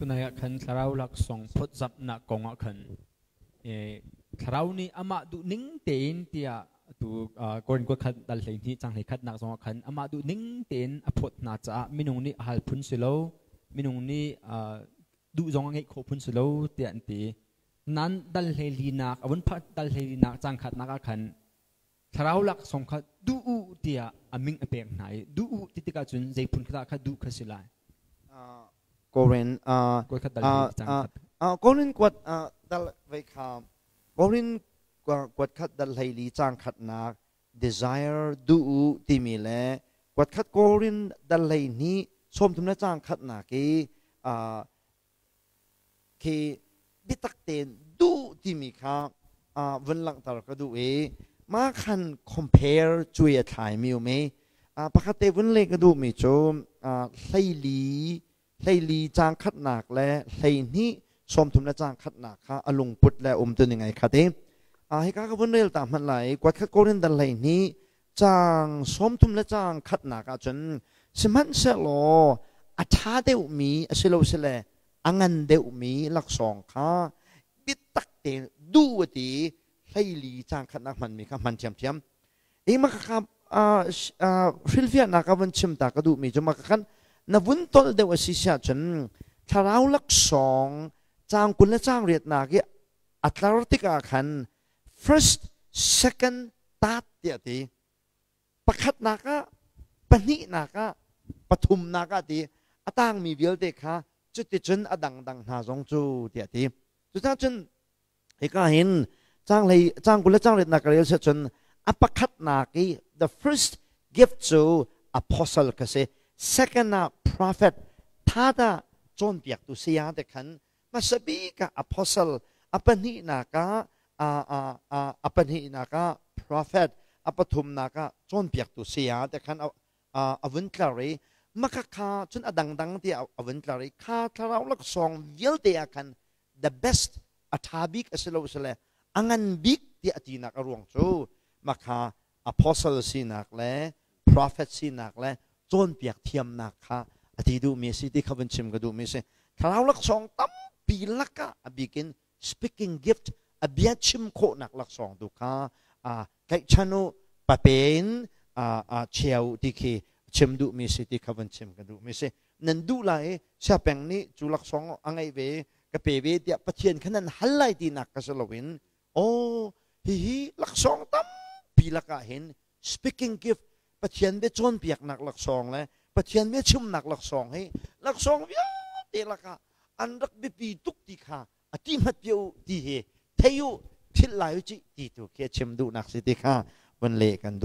Tunai ah khan thlarau laksawng phawtzamhnak kong ah khan thlarau nih amah duh ning tein tiah tu Korin kuat khat dal 12 cang 11 nak zong ah khan amah duh ning tein a phawt hna caah minung nih hal phun si lo, minung nih duh zong a ngeih khawh phun si lo tiah an ti. Nan dal 14 nak a vun phat dal 14 nak cang khatnak ah khan thlarau laksawng kha duh u tiah a ming a pek hna i duh u ti tikah cun zei phun kha dah kha duh kha si lai? Korin Korin kuat dal vei kha Korin kuat khat dal 14 cang khatnak desire duh u timi le kuat khat Korin dal 12 30 le cang khatnak i khi biatak tein duh timi kha vun langhter ka duh i mah khan compare cuai a thlaimi um i pakhat te vun leh ka duhmi cu 14 caang khatnak le 12 30 le caang khatnak kha a lungput le um tu ning ai khat i hika ka vun rel ta hmanh lai. Kuat khat Korin dal 12 caang 30 le caang khatnak ahcun, sihmanhsehlaw a ṭha deuhmi asilosile a ngan deuhmi laksawng kha biatak tein duh a ti. 14 caang khatnak hmanmi kha hman ṭhiamṭhiam i mah kha hrilhfiahnak ka vun chim ta ka duhmi cu mah khan na vun tolh deuh a si siah cun thlarau laksawng caang 20 le caang riatnak i a tlar tikah khan first, second, third tiah ti, pakhatnak ah, pahnihnak ah, pathumnak ah ti, a tangmi vialte kha cuticun a dangdang hna zong cu tiah ti. Cucaah cun hika hin caang hlei caang 20 le caang riatnak ka rel cun a pakhatnak i the first gift cu apostle ka si, second ah prophet, third ah cawnpiaktu saya te khan hmasa bik ah apostle, a pahnihnak ah a pahnihnak ah prophet, a pathumnak ah cawnpiaktu saya te khan a vun tlar i maka kha cun a dangdang tiah a vun tlar i kha thlarau laksawng vialte ah khan the best, a ṭha bik a si lo sile a ngan bik tiah a tinak a ruang cu makha apostle sinak le prophet sinak le cawnpiak thiamnak kha a ti duhmi a si ti kha vun chim ka duhmi a si. Thlarau laksawng tampi lakah a bikin speaking gift, a bia chim khawhnak laksawng tu kha tlaihchan u, pape in chia u ti khi chim duhmi si ti kha vun chim ka duhmi si. Nan duh lai i siapeng nih cu laksawng a ngeih ve ka pe ve tiah Pathian kha nan hal lai tinak ka si loin, aw, hihi laksawng tampi lakah hin speaking gift, Pathian bia cawnpiaknak laksawng le Pathian bia chimnak laksawng hi laksawng vialte lakah an rak biapi tuk ti kha a ti hmat pia u ti hi thei u, philh lai u cih ti tu khi a chim duhnak si ti kha vun leh kan duh.